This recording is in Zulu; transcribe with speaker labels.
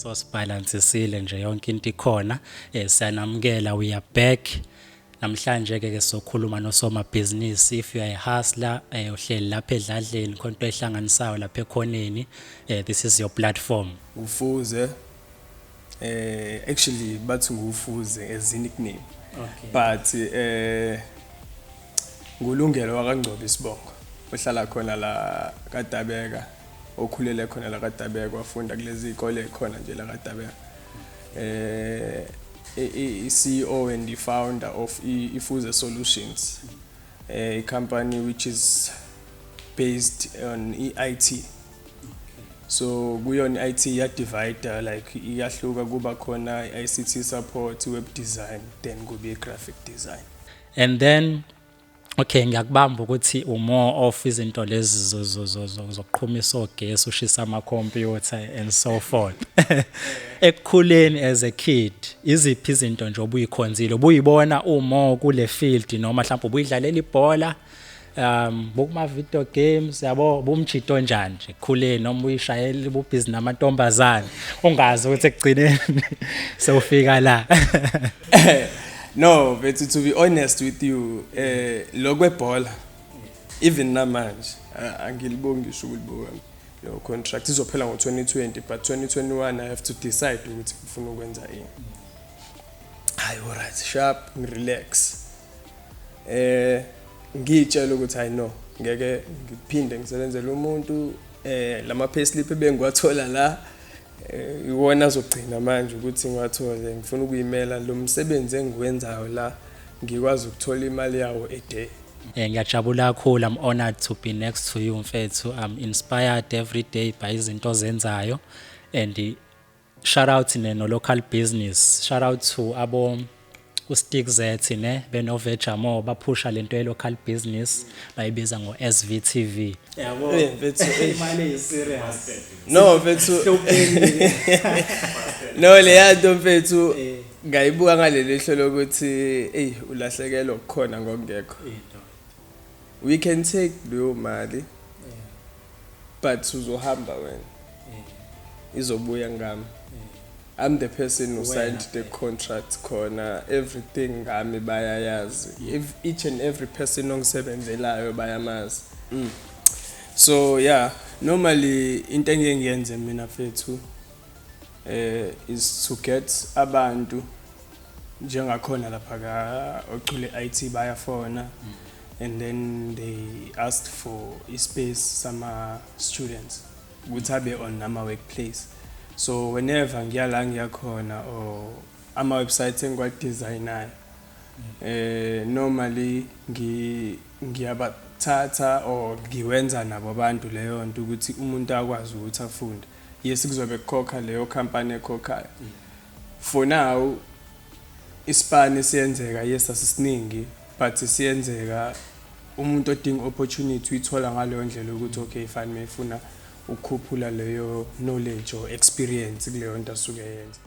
Speaker 1: So sibalansisile nje yonke into ikhona. Siyanamukela, we are back. Namhlanje ke sokhuluma nosomabhizinisi. If you are a hustler, uhleli lapha edladleni, khona into ehlanganisayo lapha ekhoneni, this is your platform.
Speaker 2: Ufuze, actually bathi nguFuze as a nickname. But ngulungelo wakaNgcobo isibongo, ohlala khona la kaDabeka, okhulele khona la kaDabeka, wafunda kulezi izikole khona nje la kaDabeka. I-CEO and the founder of Ifuze Solutions, a company which is based on i-IT. So kuyona i-IT iya divide, like iyahluka, kuba khona i-ICT support, web design, then kube i-graphic design.
Speaker 1: And then okay, ngiyakubamba ukuthi u-more of izinto lezi zokuqhumisa ogesi, ushisa ama-computer and so forth. Ekukhuleni as a kid, iziphi izinto nje obuyikhonzile, ubuyibona u-more kule field, noma mhlawumbe ubuyidlalela ibhola, bukuma video games, yabo, bumjito njani nje ekukhuleni, noma uyishayela, ubusy namantombazane, ungazi ukuthi ekugcineni sewufika la?
Speaker 2: No, but to be honest with you, lokwebhola, even namanje angilibongi ngisho ukulibuka. Lo contract izophela ngo-2020, but 2021 I have to decide ukuthi ngifuna ukwenza ini. Hayi, alright, sharp, ngirelax, ngiyitshela ukuthi hayi no, ngeke ngiphinde ngisebenzele umuntu. Lama payslip ebengiwathola la, iwona azogcina manje ukuthi ngiwathole. Ngifuna ukuyimela lo msebenzi engiwenzayo la, ngikwazi ukuthola imali yawo a day.
Speaker 1: Ngiyajabula kakhulu. I'm honored to be next to you, mfethu. I'm inspired every day by izinto ozenzayo, and shout out ne no local business. Shout out to abo uStick Z ne beno Vejamo, baphusha lento ye local business, bayibiza ngo SVTV. Yabo.
Speaker 2: Mfethu,
Speaker 1: Imali is serious.
Speaker 2: No mfethu, no, leya nto mfethu ngayibuka ngaleli hlo lokuthi ey, ulahlekelwa kukhona ngokungekho. We can take leyo mali, but uzohamba wena, izobuya ngami. I'm the person who signed the contract khona, everything ngami bayayazi. If each and every person ongisebenzelayo bayamazi. So yeah, normally into engeke ngiyenze mina mfethu is to get abantu njengakhona lapha ka Ochule IT, bayafona and then they asked for ispace sama students ukuthi abe on ama workplace. So whenever ngiya la ngiyakhona or ama websites engiwadesignayo, normally ngiyabathatha or ngiwenza nabo abantu leyo nto ukuthi umuntu akwazi ukuthi afunde. Yes, kuzobe kukhokha leyo company ekhokhayo. For now isipani siyenzeka, yes, asisiningi, but siyenzeka. Umuntu odinga opportunity uyithola ngaleyo ndlela ukuthi okay fine, mayifuna ukukhuphula leyo knowledge or experience kuleyo nto asuke yenza.